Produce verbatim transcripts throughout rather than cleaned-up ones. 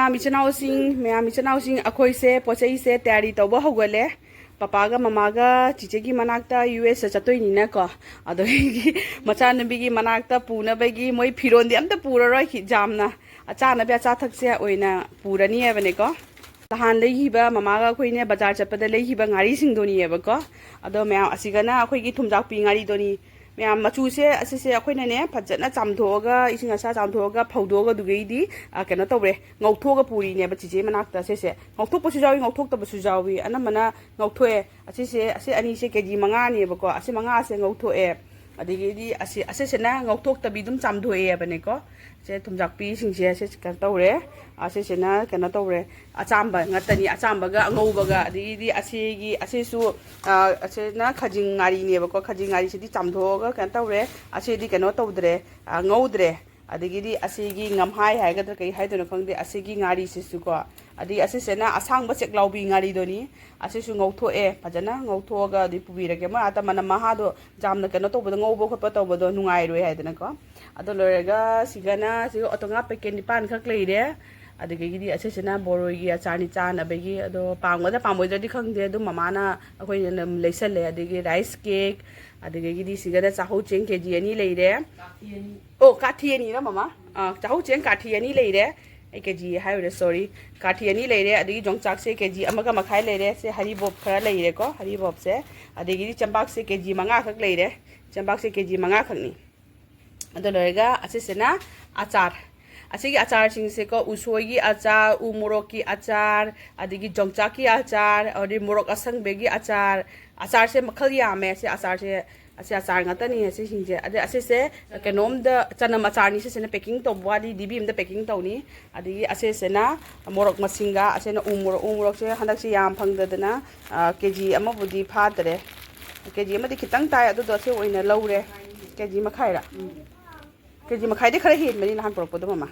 ꯃꯌꯥꯝ ꯏꯆꯤꯟ ꯏꯅꯥꯎꯁꯤꯡ, ꯃꯌꯥꯝ ꯏꯆꯤꯟ ꯏꯅꯥꯎꯁꯤꯡ, ꯑꯩꯈꯣꯏꯁꯦ ꯄꯣꯠ ꯆꯩꯁꯦ ꯇꯌꯥꯔꯤ ꯇꯧꯕ ꯍꯧꯒꯠꯂꯦ꯫ ꯄꯄꯥꯒ ꯃꯃꯥꯒ ꯆꯤꯆꯦꯒꯤ ꯃꯅꯥꯛꯇ ꯌꯨ ꯑꯦꯁꯇ ꯆꯠꯇꯣꯏꯅꯤꯅꯀꯣ, ꯑꯗꯣ ꯑꯩꯒꯤ ꯃꯆꯥꯅꯨꯄꯤꯒꯤ ꯃꯅꯥꯛꯇ ꯄꯨꯅꯕꯒꯤ ꯃꯣꯏ ꯐꯤꯔꯣꯟꯗꯤ ꯑꯝꯇ ꯄꯨꯔꯔꯣꯏ, ꯌꯥꯝꯅ ꯑꯆꯥꯅꯕ ꯑꯆꯥꯊꯛꯁꯦ ꯑꯣꯏꯅ ꯄꯨꯔꯅꯤ ꯍꯥꯏꯕꯅꯦꯀꯣ꯫ ꯅꯍꯥꯟ ꯂꯩꯈꯤꯕ, ꯃꯃꯥꯒ ꯑꯩꯈꯣꯏꯅ ꯕꯖꯥꯔ ꯆꯠꯄꯗ ꯂꯩꯈꯤꯕ ꯉꯥꯔꯤꯁꯤꯡꯗꯨꯅꯤꯌꯦꯕꯀꯣ꯫ ꯑꯗꯣ ꯃꯌꯥꯝ, ꯑꯁꯤꯒꯅ ꯑꯩꯈꯣꯏꯒꯤ ꯊꯨꯝꯖꯥꯛꯄꯤ ꯉꯥꯔꯤꯗꯨꯅꯤ꯫ ꯃꯌꯥꯝ, ꯃꯆꯨꯁꯦ ꯑꯁꯤꯁꯦ ꯑꯩꯈꯣꯏꯅꯅꯦ ꯐꯖꯅ ꯆꯥꯝꯊꯣꯛꯑꯒ, ꯏꯁꯤꯡ ꯑꯁꯥ ꯆꯥꯝꯊꯣꯛꯑꯒ, ꯐꯧꯗꯣꯛꯑꯒ, ꯑꯗꯨꯒꯩꯗꯤ, ꯑ, ꯀꯩꯅꯣ ꯇꯧꯔꯦ, ꯉꯧꯊꯣꯛꯑꯒ ꯄꯨꯔꯤꯅꯦꯕ ꯆꯤꯆꯦ ꯃꯅꯥꯛꯇ꯫ ꯁꯤꯁꯦ ꯉꯧꯊꯣꯛꯄꯁꯨ ꯌꯥꯎꯏ, ꯉꯧꯊꯣꯛꯇꯕꯁꯨ ꯌꯥꯎꯏ, ꯑꯅꯝꯕꯅ ꯉꯧꯊꯣꯛꯑꯦ꯫ ꯑꯁꯤꯁꯦ, ꯑꯁꯤ ꯑꯅꯤꯁꯦ ꯀꯦ ꯖꯤ ꯃꯉꯥꯅꯦꯕꯀꯣ, ꯑꯁꯤ ꯃꯉꯥꯁꯦ ꯉꯧꯊꯣꯛꯑꯦ꯫ ꯑꯗꯒꯤꯗꯤ ꯑꯁꯤ, ꯑꯁꯤꯁꯤꯅ ꯉꯧꯊꯣꯛꯇꯕꯤ ꯑꯗꯨꯝ ꯆꯥꯝꯊꯣꯛꯑꯦꯕꯅꯦꯀꯣ꯫ ꯁꯦ ꯊꯨꯝꯖꯥꯛꯄꯤꯁꯤꯡꯁꯦ ꯁꯤ ꯀꯩꯅꯣ ꯇꯧꯔꯦ꯫ ꯑꯁꯤꯁꯤꯅ ꯀꯩꯅꯣ ꯇꯧꯔꯦ, ꯑꯆꯥꯝꯕ ꯉꯥꯛꯇꯅꯤ, ꯑꯆꯥꯝꯕꯒ ꯑꯉꯧꯕꯒ꯫ ꯑꯗꯒꯤꯗꯤ ꯑꯁꯤꯒꯤ, ꯑꯁꯤꯁꯨ, ꯑ, ꯑꯁꯤꯅ ꯈꯖꯤꯡ ꯉꯥꯔꯤꯅꯦꯕꯀꯣ꯫ ꯈꯖꯤꯡ ꯉꯥꯔꯤꯁꯤꯗꯤ ꯆꯥꯝꯊꯣꯛꯑꯒ ꯀꯩꯅꯣ ꯇꯧꯔꯦ, ꯑꯁꯤꯗꯤ ꯀꯩꯅꯣ ꯇꯧꯗ꯭ꯔꯦ, ꯑ, ꯉꯧꯗ꯭ꯔꯦ꯫ ꯑꯗꯒꯤꯗꯤ ꯑꯁꯤꯒꯤ ꯉꯝꯍꯥꯏ ꯍꯥꯏꯒꯗ꯭ꯔꯥ ꯀꯩ ꯍꯥꯏꯗꯣꯏꯅꯣ ꯈꯪꯗꯦ, ꯑꯁꯤꯒꯤ ꯉꯥꯔꯤꯁꯤꯁꯨꯀꯣ꯫ ꯑꯗꯒꯤ ꯑꯁꯤꯁꯤꯅ ꯑꯁꯥꯡꯕ ꯆꯦꯛꯂꯥꯎꯕꯤ ꯉꯥꯔꯤꯗꯨꯅꯤ꯫ ꯑꯁꯤꯁꯨ ꯉꯧꯊꯣꯛꯑꯦ, ꯐꯖꯅ ꯉꯧꯊꯣꯛꯑꯒ ꯑꯗꯨꯗꯤ ꯄꯨꯕꯤꯔꯒꯦ꯫ ꯃꯣꯏ ꯑꯥꯗ ꯃꯅꯝ ꯃꯍꯥꯗꯣ ꯌꯥꯝꯅ ꯀꯩꯅꯣ ꯇꯧꯕꯗꯣ, ꯉꯧꯕ ꯈꯣꯠꯄ ꯇꯧꯕꯗꯣ ꯅꯨꯡꯉꯥꯏꯔꯣꯏ ꯍꯥꯏꯗꯅꯀꯣ꯫ ꯑꯗꯣ ꯂꯣꯏꯔꯒ ꯁꯤꯒꯅ ꯁꯤ ꯑꯣꯇꯣꯉꯥ ꯄꯦꯀꯦꯠ ꯅꯤꯄꯥꯟꯈꯛ ꯂꯩꯔꯦ꯫ ꯑꯗꯨꯗꯒꯤꯗꯤ ꯑꯁꯤꯁꯤꯅ ꯕꯣꯔꯣꯏꯒꯤ ꯑꯆꯥꯔꯅꯤ ꯆꯥꯅꯕꯒꯤ꯫ ꯑꯗꯣ ꯄꯥꯝꯒꯗ꯭ꯔꯥ ꯄꯥꯝꯃꯣꯏꯗ꯭ꯔꯗꯤ ꯈꯪꯗꯦ, ꯑꯗꯨꯝ ꯃꯃꯥꯅ ꯑꯩꯈꯣꯏꯅ ꯑꯗꯨꯝ ꯂꯩꯁꯜꯂꯦ꯫ ꯑꯗꯒꯤ ꯔꯥꯏꯁ ꯀꯦꯛ, ꯑꯗꯨꯗꯒꯤꯗꯤ ꯁꯤꯒꯅ ꯆꯥꯍꯧ ꯆꯦꯡ ꯀꯦ ꯖꯤ ꯑꯅꯤ ꯂꯩꯔꯦ꯫ ꯑꯣ, ꯀꯥꯊꯤ ꯑꯅꯤꯔ ꯃꯃꯥ? ꯑꯥ, ꯆꯥꯍꯧ ꯆꯦꯡ ꯀꯥꯊꯤ ꯑꯅꯤ ꯂꯩꯔꯦ꯫ ꯑꯩ ꯀꯦ ꯖꯤ ꯍꯥꯏꯔꯨꯔꯦ, ꯁꯣꯔꯤ꯫ ꯀꯥꯊꯤ ꯑꯅꯤ ꯂꯩꯔꯦ, ꯑꯗꯒꯤ ꯌꯣꯡꯆꯥꯛꯁꯦ ꯀꯦ ꯖꯤ ꯑꯃꯒ ꯃꯈꯥꯏ ꯂꯩꯔꯦ꯫ ꯁꯦ ꯍꯔꯤꯕꯣꯞ ꯈꯔ ꯂꯩꯔꯦꯀꯣ, ꯍꯔꯤꯕꯣꯞꯁꯦ꯫ ꯑꯗꯒꯤꯗꯤ ꯆꯦꯡꯕꯥꯛꯁꯦ ꯀꯦ ꯖꯤ ꯃꯉꯥꯈꯛ ꯂꯩꯔꯦ꯫ ꯆꯦꯡꯕꯥꯛꯁꯦ ꯀꯦ ꯖꯤ ꯃꯉꯥꯈꯛꯅꯤ꯫ ꯑꯗꯨ ꯂꯣꯏꯔꯒ ꯑꯁꯤꯁꯤꯅ ꯑꯆꯥꯔ꯫ ꯑꯁꯤꯒꯤ ꯑꯆꯥꯔꯁꯤꯡꯁꯦꯀꯣ, ꯎꯁꯣꯏꯒꯤ ꯑꯆꯥꯔ, ꯎ ꯃꯣꯔꯣꯛꯀꯤ ꯑꯆꯥꯔ, ꯑꯗꯒꯤ ꯌꯣꯡꯆꯥꯛꯀꯤ ꯑꯆꯥꯔ, ꯑꯗꯒꯤ ꯃꯣꯔꯣꯛ ꯑꯁꯪꯕꯒꯤ ꯑꯆꯥꯔ꯫ ꯑꯆꯥꯔꯁꯦ ꯃꯈꯜ ꯌꯥꯝꯃꯦ꯫ ꯁꯤ ꯑꯆꯥꯔꯁꯦ, ꯑꯁꯤ ꯑꯆꯥꯔ ꯉꯥꯛꯇꯅꯤ ꯑꯁꯤꯁꯤꯡꯁꯦ꯫ ꯑꯗꯩ ꯑꯁꯤꯁꯦ ꯀꯩꯅꯣꯝꯗ, ꯆꯅꯝ ꯑꯆꯥꯔꯅꯤ꯫ ꯁꯤꯁꯤꯅ ꯄꯦꯀꯤꯡ ꯇꯧꯕ ꯋꯥꯠꯂꯤ, ꯗꯤꯕꯤ ꯑꯝꯗ ꯄꯦꯀꯤꯡ ꯇꯧꯅꯤ꯫ ꯑꯗꯒꯤ ꯑꯁꯤꯁꯤꯅ ꯃꯣꯔꯣꯛ ꯃꯁꯤꯡꯒ, ꯑꯁꯤꯅ ꯎ ꯃꯣꯔꯣꯛ꯫ ꯎ ꯃꯣꯔꯣꯛꯁꯦ ꯍꯟꯗꯛꯁꯦ ꯌꯥꯝ ꯐꯪꯗꯗꯅ, ꯑ, ꯀꯦ ꯖꯤ ꯑꯃꯕꯨꯗꯤ ꯐꯥꯗ꯭ꯔꯦ꯫ ꯀꯦ ꯖꯤ ꯑꯃꯗꯤ ꯈꯤꯇꯪ ꯇꯥꯏ, ꯑꯗꯨꯗꯣ ꯑꯁꯤ ꯑꯣꯏꯅ ꯂꯧꯔꯦ꯫ ꯀꯦ ꯖꯤ ꯃꯈꯥꯏꯔ? ꯀꯦ ꯖꯤ ꯃꯈꯥꯏꯗꯤ ꯈꯔ ꯍꯦꯟꯕꯅꯤ ꯅꯍꯥꯟ ꯄꯨꯔꯛꯄꯗꯣ, ꯃꯃꯥ꯫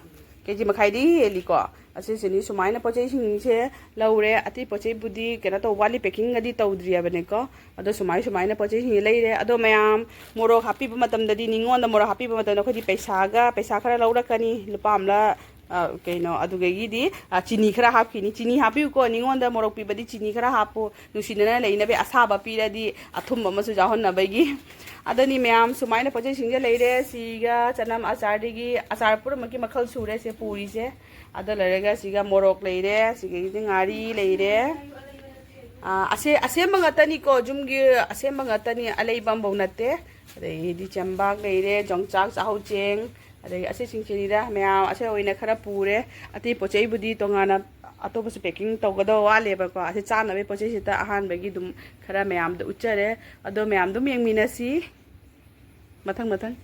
ꯀꯦ ꯖꯤ ꯃꯈꯥꯏꯗꯤ ꯍꯦꯜꯂꯤꯀꯣ꯫ ꯑꯁꯤꯁꯤꯅꯤ ꯁꯨꯃꯥꯏꯅ ꯄꯣꯠ ꯆꯩꯁꯤꯡꯁꯦ ꯂꯧꯔꯦ꯫ ꯑꯇꯩ ꯄꯣꯠ ꯆꯩꯕꯨꯗꯤ ꯀꯩꯅꯣ ꯇꯧꯕ ꯋꯥꯠꯂꯤ, ꯄꯦꯀꯤꯡꯒꯗꯤ ꯇꯧꯗ꯭ꯔꯤꯕꯅꯦꯀꯣ꯫ ꯑꯗꯣ ꯁꯨꯃꯥꯏ ꯁꯨꯃꯥꯏꯅ ꯄꯣꯠ ꯆꯩꯁꯤꯡꯁꯦ ꯂꯩꯔꯦ꯫ ꯑꯗꯣ ꯃꯌꯥꯝ ꯃꯣꯔꯣꯛ ꯍꯥꯞꯄꯤꯕ ꯃꯇꯝꯗꯗꯤ, ꯅꯤꯉꯣꯟꯗ ꯃꯣꯔꯣꯛ ꯍꯥꯞꯄꯤꯕ ꯃꯇꯝꯗ ꯑꯩꯈꯣꯏꯗꯤ ꯄꯩꯁꯥꯒ, ꯄꯩꯁꯥ ꯈꯔ ꯂꯧꯔꯛꯀꯅꯤ꯫ ꯂꯨꯄꯥ ꯑꯃꯂ ꯑ, ꯀꯩꯅꯣ, ꯑꯗꯨꯗꯒꯤꯗꯤ, ꯑ, ꯆꯤꯅꯤ ꯈꯔ ꯍꯥꯞꯈꯤꯅꯤ꯫ ꯆꯤꯅꯤ ꯍꯥꯞꯄꯤꯌꯨꯀꯣ, ꯅꯤꯉꯣꯟꯗ ꯃꯣꯔꯣꯛ ꯄꯤꯕꯗꯤ ꯆꯤꯅꯤ ꯈꯔ ꯍꯥꯞꯄꯨ, ꯅꯨꯡꯁꯤꯅꯅ ꯂꯩꯅꯕ꯫ ꯑꯁꯥꯕ ꯄꯤꯔꯗꯤ ꯑꯊꯨꯝꯕ ꯑꯃꯁꯨ ꯌꯥꯎꯍꯟꯅꯕꯒꯤ꯫ ꯑꯗꯨꯅꯤ ꯃꯌꯥꯝ, ꯁꯨꯃꯥꯏꯅ ꯄꯣꯠꯆꯩꯁꯤꯡꯁꯦ ꯂꯩꯔꯦ꯫ ꯁꯤꯒ ꯆꯅꯝ ꯑꯆꯥꯔꯗꯒꯤ, ꯑꯆꯥꯔ ꯄꯨꯝꯅꯃꯛꯀꯤ ꯃꯈꯜ ꯁꯨꯔꯦ ꯁꯦ ꯄꯨꯔꯤꯁꯦ꯫ ꯑꯗ ꯂꯩꯔꯒ ꯁꯤꯒ ꯃꯣꯔꯣꯛ ꯂꯩꯔꯦ, ꯁꯤꯒꯤꯗꯤ ꯉꯥꯔꯤ ꯂꯩꯔꯦ꯫ ꯑꯥ, ꯑꯁꯦ-, ꯑꯁꯦꯝꯕ ꯉꯥꯛꯇꯅꯤꯀꯣ, ꯌꯨꯝꯒꯤ ꯑꯁꯦꯝꯕ ꯉꯥꯛꯇꯅꯤ, ꯑꯂꯩꯕ ꯑꯃꯐꯥꯎ ꯅꯠꯇꯦ꯫ ꯑꯗꯩꯗꯤ ꯆꯦꯡꯕꯥꯛ ꯂꯩꯔꯦ, ꯌꯣꯡꯆꯥꯛ, ꯆꯥꯛꯍꯧ ꯆꯦꯡ, ꯑꯗꯩ ꯑꯁꯤꯁꯤꯡꯁꯤꯅꯤꯗ ꯃꯌꯥꯝ꯫ ꯑꯁꯤ ꯑꯣꯏꯅ ꯈꯔ ꯄꯨꯔꯦ꯫ ꯑꯇꯩ ꯄꯣꯠ ꯆꯩꯕꯨꯗꯤ ꯇꯣꯉꯥꯟꯅ ꯑꯇꯣꯞꯄꯁꯨ packing ꯇꯧꯒꯗꯕ ꯋꯥꯠꯂꯦꯕꯀꯣ꯫ ꯑꯁꯤ ꯆꯥꯅꯕꯒꯤ ꯄꯣꯠ ꯆꯩꯁꯤꯗ ꯑꯍꯥꯟꯕꯒꯤ ꯑꯗꯨꯝ ꯈꯔ ꯃꯌꯥꯝꯗ ꯎꯠꯆꯔꯦ꯫ ꯑꯗꯣ ꯃꯌꯥꯝ ꯑꯗꯨꯝ ꯌꯦꯡꯃꯤꯟꯅꯁꯤ ꯃꯊꯪ ꯃꯊꯪ꯫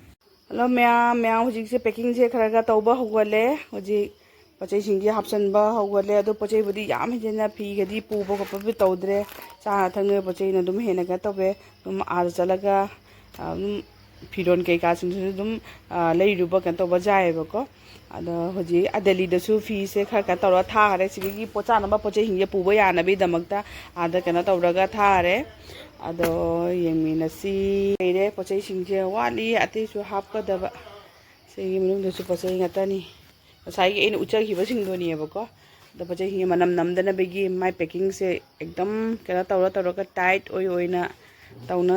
ꯍꯜꯂꯣ ꯃꯌꯥꯝ, ꯃꯌꯥꯝ ꯍꯧꯖꯤꯛꯁꯦ packingꯁꯦ ꯈꯔ ꯈꯔ ꯇꯧꯕ ꯍꯧꯒꯠꯂꯦ꯫ ꯍꯧꯖꯤꯛ ꯄꯣꯠ ꯆꯩꯁꯤꯡꯁꯦ ꯍꯥꯞꯆꯤꯟꯕ ꯍꯧꯒꯠꯂꯦ꯫ ꯑꯗꯣ ꯄꯣꯠ ꯆꯩꯕꯨꯗꯤ ꯌꯥꯝ ꯍꯦꯟꯖꯤꯟꯅ ꯐꯤꯒꯗꯤ ꯄꯨꯕ ꯈꯣꯠꯄꯕꯨꯗꯤ ꯇꯧꯗ꯭ꯔꯦ꯫ ꯆꯥꯅ ꯊꯛꯅꯕ ꯄꯣꯠ ꯆꯩꯅ ꯑꯗꯨꯝ ꯍꯦꯟꯅ ꯀꯩꯅꯣ ꯇꯧꯋꯦ꯫ ꯑꯗꯨꯝ ꯑꯥꯗ ꯆꯠꯂꯒ, ꯑꯗꯨꯝ ꯐꯤꯔꯣꯜ ꯀꯩꯀꯥꯁꯤꯡꯗꯨꯁꯨ ꯑꯗꯨꯝ, ꯂꯩꯔꯨꯕ ꯀꯩꯅꯣ ꯇꯧꯕ ꯌꯥꯏꯑꯕꯀꯣ꯫ ꯑꯗꯣ ꯍꯧꯖꯤꯛ ꯗꯦꯜꯂꯤꯗꯁꯨ ꯐꯤꯁꯦ ꯈꯔ ꯈꯔ ꯇꯧꯔꯒ ꯊꯥꯈꯔꯦ꯫ ꯁꯤꯗꯒꯤ ꯄꯣꯠ ꯆꯥꯅꯕ ꯄꯣꯠ ꯆꯩꯁꯤꯡꯁꯦ ꯄꯨꯕ ꯌꯥꯅꯕꯒꯤꯗꯃꯛꯇ ꯑꯥꯗ ꯀꯩꯅꯣ ꯇꯧꯔꯒ ꯊꯥꯔꯦ꯫ ꯑꯗꯣ ꯌꯦꯡꯃꯤꯟꯅꯁꯤ꯫ ꯂꯩꯔꯦ ꯄꯣꯠ ꯆꯩꯁꯤꯡꯁꯦ, ꯋꯥꯠꯂꯤ ꯑꯇꯩꯁꯨ ꯍꯥꯞꯀꯗꯕ꯫ ꯁꯤꯒꯤ ꯃꯅꯨꯡꯗꯁꯨ ꯄꯣꯠ ꯆꯩ ꯉꯥꯛꯇꯅꯤ꯫ ꯉꯁꯥꯏꯒꯤ ꯑꯩꯅ ꯎꯠꯆꯈꯤꯕꯁꯤꯡꯗꯨꯅꯦꯕꯀꯣ꯫ ꯑꯗꯣ ꯄꯣꯠ ꯆꯩꯁꯤꯡꯁꯦ ꯃꯅꯝ ꯅꯝꯗꯅꯕꯒꯤ ꯃꯥꯏ packingꯁꯦ ꯑꯦꯛꯗꯝ ꯀꯩꯅꯣ ꯇꯧꯔ ꯇꯧꯔꯒ tight ꯑꯣꯏ ꯑꯣꯏꯅ ꯇꯧꯅ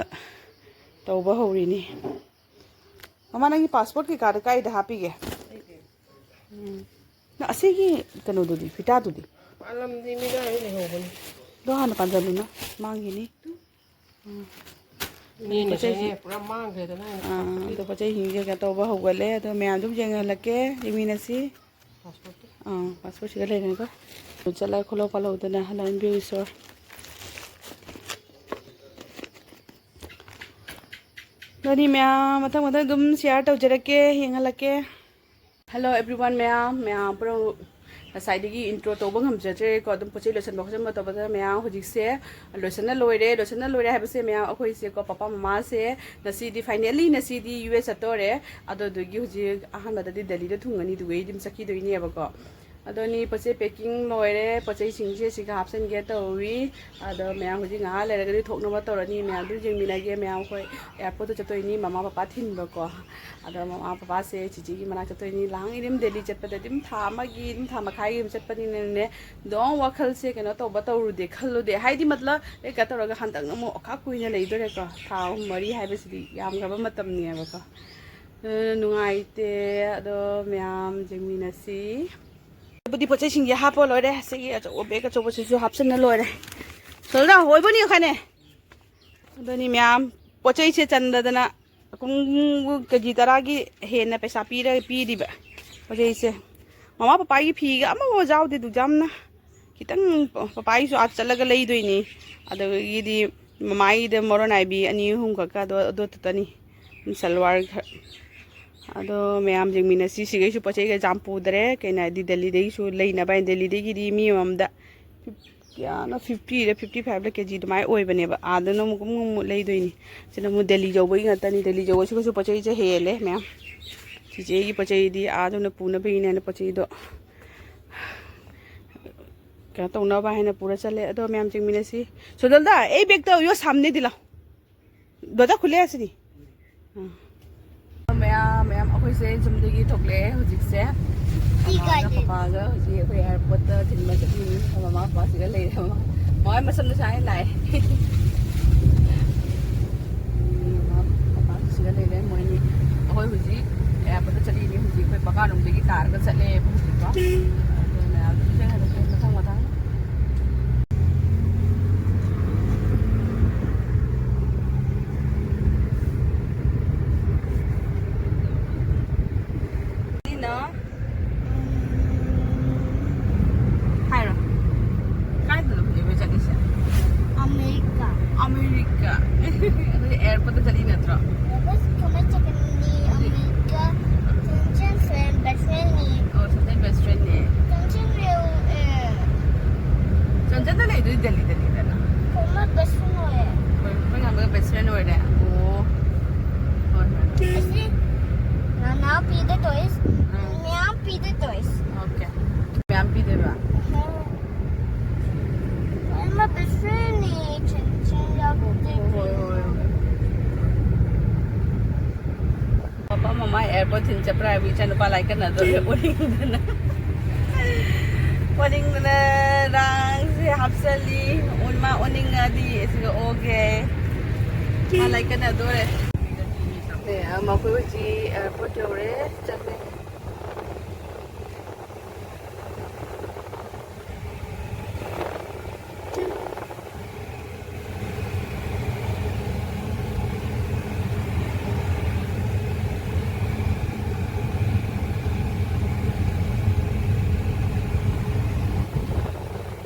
ꯇꯧꯕ ꯍꯧꯔꯤꯅꯤ꯫ ꯃꯃꯥ, ꯅꯪꯒꯤ passport ꯀꯩꯀꯥꯗꯣ ꯀꯥꯏꯗ ꯍꯥꯞꯄꯤꯒꯦ? ꯎꯝ꯫ ꯅꯪ ꯑꯁꯤꯒꯤ ꯀꯩꯅꯣꯗꯨꯗꯤ, ꯐꯤꯇꯥꯗꯨꯗꯤ? ꯄꯥꯜꯂꯝꯗꯤ ꯃꯤꯅ ꯑꯩ ꯂꯩꯍꯧꯕꯅꯤ꯫ ꯑꯗꯣ ꯍꯥꯟꯅ ꯄꯥꯟꯖꯜꯂꯨꯅ, ꯃꯥꯡꯈꯤꯅꯤ꯫ ꯎꯝ꯫ ꯏꯅꯦꯅ ꯄꯣꯠ ꯆꯩꯁꯤ ꯆꯪꯉꯦ, ꯄꯨꯔꯥ ꯃꯥꯡꯈ꯭ꯔꯦꯗꯅ ꯑꯩꯅ ꯑꯥ, ꯀꯛꯄꯗꯤ꯫ ꯑꯗꯣ ꯄꯣꯠ ꯆꯩꯁꯤꯡꯁꯦ ꯀꯩꯅꯣ ꯇꯧꯕ ꯍꯧꯒꯠꯂꯦ꯫ ꯑꯗꯣ ꯃꯌꯥꯝ ꯑꯗꯨꯝ ꯌꯦꯡꯍꯜꯂꯛꯀꯦ, ꯌꯦꯡꯃꯤꯟꯅꯁꯤ꯫ Passportꯇꯣ꯫ ꯑꯥ, passportꯁꯤꯒ ꯂꯩꯔꯦꯀꯣ꯫ ꯆꯠꯂꯒ ꯈꯣꯠꯂꯣ ꯄꯥꯜꯍꯧꯗꯅ ꯍꯜꯂꯛꯍꯟꯕꯤꯌꯨ ꯏꯁꯣꯔ꯫ ꯑꯗꯨꯗꯤ ꯃꯌꯥꯝ ꯃꯊꯪ ꯃꯊꯪ ꯑꯗꯨꯝ share ꯇꯧꯖꯔꯛꯀꯦ, ꯌꯦꯡꯍꯜꯂꯛꯀꯦ꯫ Hello everyone ꯃꯌꯥꯝ, ꯃꯌꯥꯝ ꯄꯨꯔꯥ ꯉꯁꯥꯏꯗꯒꯤ intro ꯇꯧꯕ ꯉꯝꯖꯗ꯭ꯔꯦꯀꯣ꯫ ꯑꯗꯨꯝ ꯄꯣꯠ ꯆꯩ ꯂꯣꯏꯁꯟꯕ ꯈꯣꯠꯆꯟꯕ ꯇꯧꯕꯗ ꯃꯌꯥꯝ ꯍꯧꯖꯤꯛꯁꯦ ꯂꯣꯏꯁꯟꯅ ꯂꯣꯏꯔꯦ꯫ ꯂꯣꯏꯁꯟꯅ ꯂꯣꯏꯔꯦ ꯍꯥꯏꯕꯁꯦ ꯃꯌꯥꯝ ꯑꯩꯈꯣꯏꯁꯦꯀꯣ, ꯄꯄꯥ ꯃꯃꯥꯁꯦ ꯉꯁꯤꯗꯤ finally ꯉꯁꯤꯗꯤ U S ꯆꯠꯇꯣꯔꯦ꯫ ꯑꯗꯨꯗꯨꯒꯤ ꯍꯧꯖꯤꯛ ꯑꯍꯥꯟꯕꯗꯗꯤ ꯗꯦꯜꯂꯤꯗ ꯊꯨꯡꯉꯅꯤ, ꯑꯗꯨꯒꯩꯗꯤ ꯑꯗꯨꯝ ꯆꯠꯈꯤꯗꯣꯏꯅꯦꯕꯀꯣ꯫ ꯑꯗꯣꯅꯤ, ꯄꯣꯠ ꯆꯩ packing ꯂꯣꯏꯔꯦ꯫ ꯄꯣꯠ ꯆꯩꯁꯤꯡꯁꯦ ꯁꯤꯒ ꯍꯥꯞꯆꯤꯟꯒꯦ ꯇꯧꯔꯤ꯫ ꯑꯗꯣ ꯃꯌꯥꯝ ꯍꯧꯖꯤꯛ ꯉꯥꯏꯍꯥꯛ ꯂꯩꯔꯒꯗꯤ ꯊꯣꯛꯅꯕ ꯇꯧꯔꯅꯤ꯫ ꯃꯌꯥꯝꯗꯨ ꯌꯦꯡꯃꯤꯟꯅꯒꯦ꯫ ꯃꯌꯥꯝ ꯑꯩꯈꯣꯏ airport ꯇ ꯆꯠꯇꯣꯏꯅꯤ, ꯃꯃꯥ ꯄꯄꯥ ꯊꯤꯟꯕꯀꯣ꯫ ꯑꯗꯣ ꯃꯃꯥ ꯄꯄꯥꯁꯦ ꯆꯤꯆꯦꯒꯤ ꯃꯅꯥꯛ ꯆꯠꯇꯣꯏꯅꯤ꯫ ꯂꯥꯡꯉꯤꯗꯤ ꯑꯗꯨꯝ ꯗꯦꯜꯂꯤ ꯆꯠꯄꯗ ꯑꯗꯨꯝ ꯊꯥ ꯑꯃꯒꯤ, ꯑꯗꯨꯝ ꯊꯥ ꯃꯈꯥꯏꯒꯤ ꯑꯗꯨꯝ ꯆꯠꯄꯅꯤꯅꯅꯦ, ꯑꯗꯨꯝ ꯋꯥꯈꯜꯁꯦ ꯀꯩꯅꯣ ꯇꯧꯕ ꯇꯧꯔꯨꯗꯦ ꯈꯜꯂꯨꯗꯦ꯫ ꯍꯥꯏꯗꯤ ꯃꯇꯂꯕ ꯑꯦ ꯀꯩꯅꯣ ꯇꯧꯔꯒ ꯍꯟꯗꯛꯅ ꯑꯃꯨꯛ ꯑꯣꯈꯥꯛ ꯀꯨꯏꯅ ꯂꯩꯗꯣꯔꯦꯀꯣ꯫ ꯊꯥ ꯑꯍꯨꯝ ꯃꯔꯤ ꯍꯥꯏꯕꯁꯤꯗꯤ ꯌꯥꯝꯈ꯭ꯔꯕ ꯃꯇꯝꯅꯦꯕꯀꯣ꯫ ꯑꯗꯨꯅ ꯅꯨꯡꯉꯥꯏꯇꯦ꯫ ꯑꯗꯣ ꯃꯌꯥꯝ ꯌꯦꯡꯃꯤꯟꯅꯁꯤ꯫ ꯑꯗꯨꯕꯨꯗꯤ ꯄꯣꯠ ꯆꯩꯁꯤꯡꯁꯦ ꯍꯥꯞꯄ ꯂꯣꯏꯔꯦ꯫ ꯁꯤꯒꯤ ꯑꯆꯧꯕ bag ꯑꯆꯧꯕꯁꯤꯁꯨ ꯍꯥꯞꯆꯤꯟꯅ ꯂꯣꯏꯔꯦ꯫ ꯁꯣꯜꯗ ꯑꯣꯏꯕꯅꯤ ꯈꯅꯦ꯫ ꯑꯗꯨꯅꯤ ꯃꯌꯥꯝ ꯄꯣꯠ ꯆꯩꯁꯦ ꯆꯟꯗꯗꯅ ꯄꯨꯡ ꯀꯦ ꯖꯤ ꯇꯔꯥꯒꯤ ꯍꯦꯟꯅ ꯄꯩꯁꯥ ꯄꯤꯔ ꯄꯤꯔꯤꯕ ꯄꯣꯠ ꯆꯩꯁꯦ꯫ ꯃꯃꯥ ꯄꯄꯥꯒꯤ ꯐꯤꯒ ꯑꯃꯐꯥꯎ ꯌꯥꯎꯗꯦ ꯑꯗꯨꯛ ꯌꯥꯝꯅ꯫ ꯈꯤꯇꯪ ꯄꯄꯥꯒꯤꯁꯨ ꯑꯥ ꯆꯠꯂꯒ ꯂꯩꯗꯣꯏꯅꯤ꯫ ꯑꯗꯒꯤꯗꯤ ꯃꯃꯥꯒꯤꯗ ꯃꯔꯣꯟ ꯅꯥꯏꯕꯤ ꯑꯅꯤ ꯑꯍꯨꯝ ꯈꯛꯀ ꯑꯗꯣ ꯑꯗꯨ ꯈꯛꯇꯅꯤ꯫ ꯁꯜꯋꯥꯔ ꯈꯔ꯫ ꯑꯗꯣ ꯃꯌꯥꯝ ꯌꯦꯡꯃꯤꯟꯅꯁꯤ꯫ ꯁꯤꯒꯩꯁꯨ ꯄꯣꯠ ꯆꯩꯒ ꯌꯥꯝ ꯄꯨꯗ꯭ꯔꯦ꯫ ꯀꯩꯅꯣ ꯍꯥꯏꯗꯤ ꯗꯦꯜꯂꯤꯗꯒꯤꯁꯨ ꯂꯩꯅꯕ ꯍꯥꯏꯅ, ꯗꯦꯜꯂꯤꯗꯒꯤꯗꯤ ꯃꯤ ꯑꯃꯃꯝꯗ ꯀꯌꯥꯅꯣ fifty ꯔ fifty five ꯔ ꯀꯦ ꯖꯤ ꯑꯗꯨꯃꯥꯏꯅ ꯑꯣꯏꯕꯅꯦꯕ꯫ ꯑꯥꯗꯅ ꯑꯃꯨꯛ ꯑꯃꯨꯛ ꯑꯃꯨꯛ ꯂꯩꯗꯣꯏꯅꯤ꯫ ꯁꯤꯅ ꯑꯃꯨꯛ ꯗꯦꯜꯂꯤ ꯌꯧꯕꯒꯤ ꯉꯥꯛꯇꯅꯤ꯫ ꯗꯦꯜꯂꯤ ꯌꯧꯕꯁꯤꯒꯁꯨ ꯄꯣꯠ ꯆꯩꯁꯦ ꯍꯦꯜꯂꯦ ꯃꯌꯥꯝ꯫ ꯆꯤꯆꯦꯒꯤ ꯄꯣꯠ ꯆꯩꯗꯤ ꯑꯥꯗ ꯑꯣꯏꯅ ꯄꯨꯅꯕꯒꯤꯅꯦꯅ ꯄꯣꯠ ꯆꯩꯗꯣ ꯀꯩꯅꯣ ꯇꯧꯅꯕ ꯍꯥꯏꯅ ꯄꯨꯔ ꯆꯠꯂꯦ꯫ ꯑꯗꯣ ꯃꯌꯥꯝ ꯆꯦꯡꯃꯤꯟꯅꯁꯤ꯫ ꯁꯣꯗꯜꯗ, ꯑꯩ ꯕꯦꯒꯇꯣ ꯌꯣ ꯁꯥꯝꯅꯦ ꯗꯤꯂꯥꯎ꯫ ꯗꯣꯖꯥ ꯈꯨꯂꯦ ꯑꯁꯤꯗꯤ꯫ ꯃꯌꯥꯝ, ꯃꯌꯥꯝ, ꯑꯩꯈꯣꯏꯁꯦ ꯌꯨꯝꯗꯒꯤ ꯊꯣꯛꯂꯛꯑꯦ ꯍꯧꯖꯤꯛꯁꯦ꯫ ꯁꯤ ꯃꯃꯥꯒ ꯀꯥꯏꯗꯩ? ꯄꯄꯥꯒ ꯍꯧꯖꯤꯛ ꯑꯩꯈꯣꯏ airport ꯇ ꯊꯤꯟꯕ ꯆꯠꯂꯤꯅꯤ꯫ ꯃꯃꯥ ꯄꯄꯥ ꯁꯤꯗ ꯂꯩꯔꯦ꯫ ꯃꯃꯥ, ꯃꯃꯥ ꯃꯁꯝꯗꯣ ꯁꯥꯡꯉꯦ ꯂꯥꯛꯑꯦ꯫ ꯃꯃꯥ ꯄꯄꯥ ꯁꯤꯗ ꯂꯩꯔꯦ꯫ ꯃꯣꯏꯅꯤ, ꯑꯩꯈꯣꯏ ꯍꯧꯖꯤꯛ airport ꯇ ꯆꯠꯂꯤꯅꯤ꯫ ꯍꯧꯖꯤꯛ ꯑꯩꯈꯣꯏ ꯕꯀꯥꯔꯣꯝꯗꯒꯤ ꯇꯥꯔꯒ ꯆꯠꯂꯦ ꯍꯧꯖꯤꯛꯀꯣ꯫ ꯑꯗꯣ ꯃꯌꯥꯝ ꯃꯊꯪ ꯃꯊꯪ꯫ ꯁꯤꯅ ꯍꯥꯏꯔꯣ꯫ ꯀꯥꯏꯗꯅꯣ ꯍꯧꯖꯤꯛ ꯑꯩꯈꯣꯏ ꯆꯠꯂꯤꯁꯦ? ꯑꯃꯦꯔꯤꯀꯥ꯫ ꯑꯃꯦꯔꯤꯀꯥ꯫ ꯑꯩꯈꯣꯏ airport ꯇ ꯆꯠꯂꯤ ꯅꯠꯇ꯭ꯔꯣ? ꯑꯩꯈꯣꯏ ꯀꯃꯥꯏ ꯆꯠꯀꯅꯤ? ꯍꯧꯖꯤꯛ America. Chanchan friend, best friend ꯅꯤ꯫ ꯑꯣ, ꯆꯟꯆꯟ best friend ꯅꯦ꯫ ꯆꯟꯆꯟ ꯔꯦꯎ, ꯑꯦ꯫ ꯆꯟꯆꯟꯗ ꯂꯩꯗꯣꯏ ꯗꯦꯜꯂꯤꯗꯅꯤꯗꯅ꯫ ꯀꯃꯥꯏ best friend ꯑꯣꯏꯌꯦ? ꯍꯣꯏ, ꯑꯩꯈꯣꯏ ꯉꯝꯕꯒ best friend ꯑꯣꯏꯔꯦ꯫ ꯑꯣ꯫ ꯍꯣꯏ, ꯍꯣꯏ, ꯍꯣꯏ꯫ ꯑꯁꯤ ꯅꯅꯥꯎꯄꯤꯗ toys, ꯑꯥ꯫ ꯃꯌꯥꯝ ꯄꯤꯗ toys꯫ Okay꯫ ꯊꯤꯟ ꯆꯠꯄ꯭ꯔꯥ ꯍꯥꯏꯕꯨ ꯏꯆꯥꯅꯨꯄꯥ ꯂꯥꯏ ꯀꯟꯅꯗꯣꯔꯦ, ꯑꯣꯅꯤꯡꯗꯅ꯫ ꯑꯣꯅꯤꯡꯗꯅ ꯔꯥꯡꯁꯦ ꯍꯥꯞꯆꯜꯂꯤ꯫ ꯑꯣꯟ-, ꯃꯥ ꯑꯣꯅꯤꯡꯉꯗꯤ ꯑꯁꯤꯒ ꯑꯣꯒꯦ꯫ ꯃꯥ ꯂꯥꯏ ꯀꯟꯅꯗꯣꯔꯦ꯫ ꯑꯦ, ꯃꯈꯣꯏ ꯍꯧꯖꯤꯛ ꯑꯦꯌꯥꯔꯄꯣꯔꯠ ꯌꯧꯔꯦ, ꯆꯠꯂꯦ꯫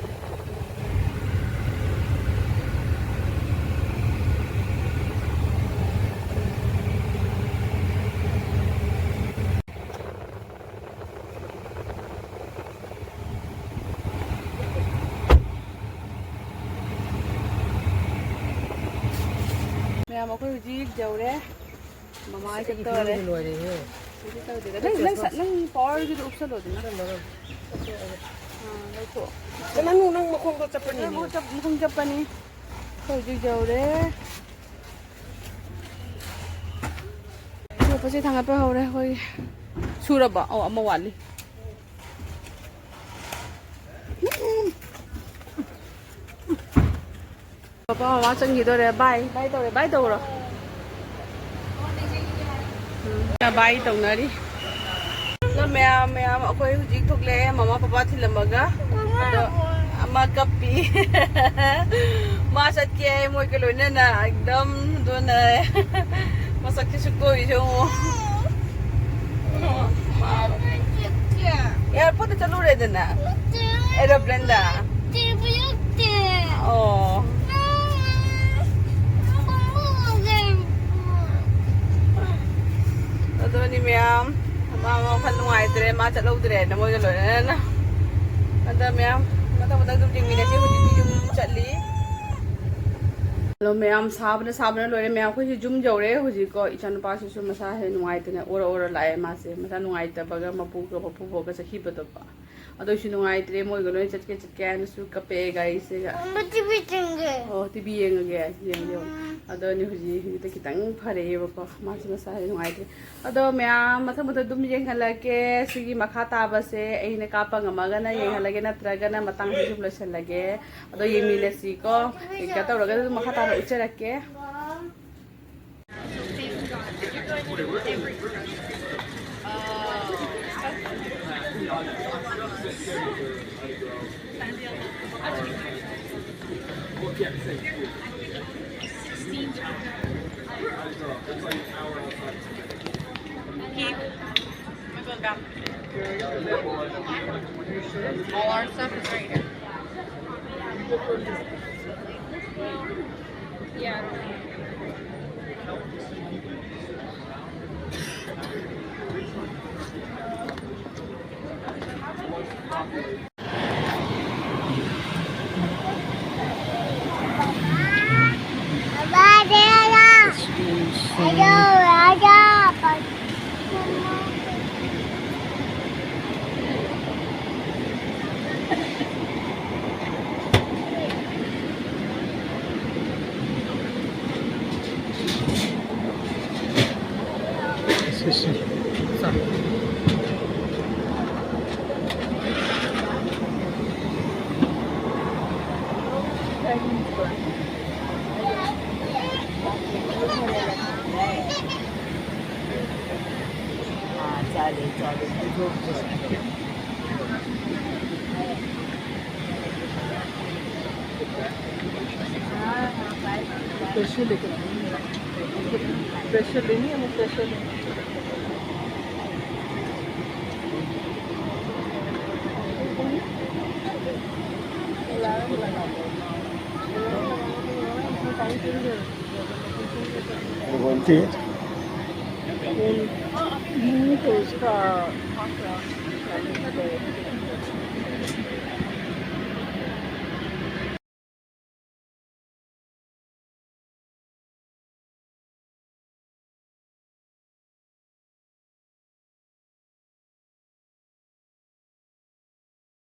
ꯃꯌꯥꯝ, ꯑꯩꯈꯣꯏ ꯍꯧꯖꯤꯛ ꯌꯧꯔꯦ꯫ ꯃꯃꯥ ꯑꯩ ꯆꯠꯇꯣꯔꯦ꯫ ꯐꯤꯔꯣꯟꯁꯦ ꯂꯣꯏꯔꯦꯍꯦ꯫ ꯀꯩꯁꯨ ꯇꯧꯗꯦꯗ꯫ ꯅꯪ, ꯅꯪ ꯁ-, ꯅꯪ ꯄꯋꯥꯔꯒꯤꯗꯣ ꯎꯞꯁꯜꯂꯣꯗꯅ꯫ ꯎꯞꯁꯜꯂꯔꯣꯏ꯫ ꯑꯥ, ꯂꯧꯊꯣꯛꯑꯣ꯫ ꯅꯪ, ꯅꯪ ꯃꯈꯣꯡꯗꯣ ꯆꯠꯄꯅꯤꯅꯦ꯫ ꯅꯪ ꯃꯈꯣꯡ ꯆꯠ-, ꯃꯈꯣꯡ ꯆꯠꯄꯅꯤ꯫ ꯑꯩꯈꯣꯏ ꯍꯧꯖꯤꯛ ꯌꯧꯔꯦ꯫ ꯑꯇꯣꯞꯄꯁꯦ ꯊꯥꯡꯒꯠꯄ ꯍꯧꯔꯦ ꯑꯩꯈꯣꯏ꯫ ꯁꯨꯔꯕꯣ? ꯑꯧ, ꯑꯃ ꯋꯥꯠꯂꯤ꯫ ꯄꯄꯥ ꯃꯃꯥ ꯆꯪꯈꯤꯗꯣꯔꯦ꯫ ꯕꯥꯏ, ꯕꯥꯏ ꯇꯧꯔꯦ, ꯕꯥꯏ ꯇꯧꯔꯣ꯫ ꯎꯝ, ꯕꯥꯏ ꯇꯧꯅꯔꯤ꯫ ꯑꯗꯣ ꯃꯌꯥꯝ, ꯃꯌꯥꯝ ꯑꯩꯈꯣꯏ ꯍꯧꯖꯤꯛ ꯊꯣꯛꯂꯛꯑꯦ, ꯃꯃꯥ ꯄꯄꯥ ꯊꯤꯜꯂꯝꯃꯒ꯫ ꯑꯗꯣ ꯑꯃ ꯀꯞꯄꯤ꯫ ꯃꯥ ꯆꯠꯀꯦ ꯍꯥꯏ ꯃꯣꯏꯒ ꯂꯣꯏꯅꯅ꯫ ꯑꯦꯛꯗꯝ ꯑꯗꯨꯅ ꯃꯁꯛꯁꯤꯁꯨ ꯀꯣꯏꯁꯦ ꯌꯦꯡꯉꯣ꯫ ꯑꯦꯌꯥꯔꯄꯣꯔꯠꯇ ꯆꯠꯂꯨꯔꯦꯗꯅ꯫ ꯑꯦꯔꯣꯄ꯭ꯂꯦꯟꯗ꯫ ꯑꯣ꯫ ꯑꯗꯨꯅꯤ ꯃꯌꯥꯝ, ꯃꯥ ꯋꯥꯈꯜ ꯅꯨꯡꯉꯥꯏꯇ꯭ꯔꯦ, ꯃꯥ ꯆꯠꯍꯧꯗ꯭ꯔꯦꯅ ꯃꯣꯏꯒ ꯂꯣꯏꯅꯅ꯫ ꯑꯗ ꯃꯌꯥꯝ, ꯃꯊꯪ ꯃꯊꯪ ꯑꯗꯨꯝ ꯌꯦꯡꯃꯤꯟꯅꯁꯤ꯫ ꯍꯧꯖꯤꯛꯇꯤ ꯌꯨꯝ ꯆꯠꯂꯤ꯫ ꯍꯜꯂꯣ ꯃꯌꯥꯝ, ꯁꯥꯕꯅ ꯁꯥꯕꯅ ꯂꯣꯏꯔꯦ ꯃꯌꯥꯝ꯫ ꯑꯩꯈꯣꯏꯁꯦ ꯌꯨꯝ ꯌꯧꯔꯦ ꯍꯧꯖꯤꯛꯀꯣ꯫ ꯏꯆꯥꯅꯨꯄꯥꯁꯤꯁꯨ ꯃꯁꯥ ꯍꯦꯛ ꯅꯨꯡꯉꯥꯏꯇꯅ ꯑꯣꯔ ꯑꯣꯔ ꯂꯥꯛꯑꯦ ꯃꯥꯁꯦ꯫ ꯃꯁꯥ ꯅꯨꯡꯉꯥꯏꯇꯕꯒ ꯃꯄꯨꯒ ꯃꯄꯨꯕꯣꯛꯒ ꯆꯠꯈꯤꯕꯗꯣꯀꯣ꯫ ꯑꯗꯨꯏꯁꯨ ꯅꯨꯡꯉꯥꯏꯇ꯭ꯔꯦ, ꯃꯣꯏꯒ ꯂꯣꯏ ꯆꯠꯀꯦ ꯆꯠꯀꯦ ꯍꯥꯏꯅꯁꯨ ꯀꯞꯄꯛꯑꯦ ꯒꯥꯔꯤꯁꯦꯒ꯫ ꯑꯃ ꯇꯤꯚꯤ ꯆꯪꯒꯦ꯫ ꯑꯣ, ꯇꯤꯚꯤ ꯌꯦꯡꯉꯒꯦ, ꯌꯦꯡꯉꯦ, ꯌꯦꯡꯉꯦ꯫ ꯎꯝ꯫ ꯑꯗꯣ ꯑꯅꯤ ꯍꯧꯖꯤꯛ, ꯍꯧꯖꯤꯛꯇꯤ ꯈꯤꯇꯪ ꯐꯔꯛꯑꯦꯕꯀꯣ, ꯃꯥꯁꯨ ꯃꯁꯥꯁꯦ ꯅꯨꯡꯉꯥꯏꯇ꯭ꯔꯦ꯫ ꯑꯗꯣ ꯃꯌꯥꯝ ꯃꯊꯪ ꯃꯊꯪ ꯑꯗꯨꯝ ꯌꯦꯡꯍꯜꯂꯛꯀꯦ꯫ ꯁꯤꯒꯤ ꯃꯈꯥ ꯇꯥꯕꯁꯦ ꯑꯩꯅ ꯀꯥꯞꯄ ꯉꯝꯃꯒꯅ ꯌꯦꯡꯍꯜꯂꯒꯦ, ꯅꯠꯇ꯭ꯔꯒꯅ ꯃꯇꯥꯡꯁꯤꯗ ꯑꯗꯨꯝ ꯂꯣꯏꯁꯤꯜꯂꯒꯦ꯫ ꯑꯗꯣ ꯌꯦꯡꯃꯤꯟꯅꯁꯤꯀꯣ꯫ ꯀꯩꯅꯣ ꯇꯧꯔꯒ ꯑꯗꯨꯝ ꯃꯈꯥ ꯇꯥꯅ ꯎꯠꯆꯔꯛꯀꯦ꯫ All our stuff is right here. Yeah. हा, चालेल, चालेल. तुझं स्पेशल आहे का? स्पेशल आहे ना, मग स्पेशल आहे.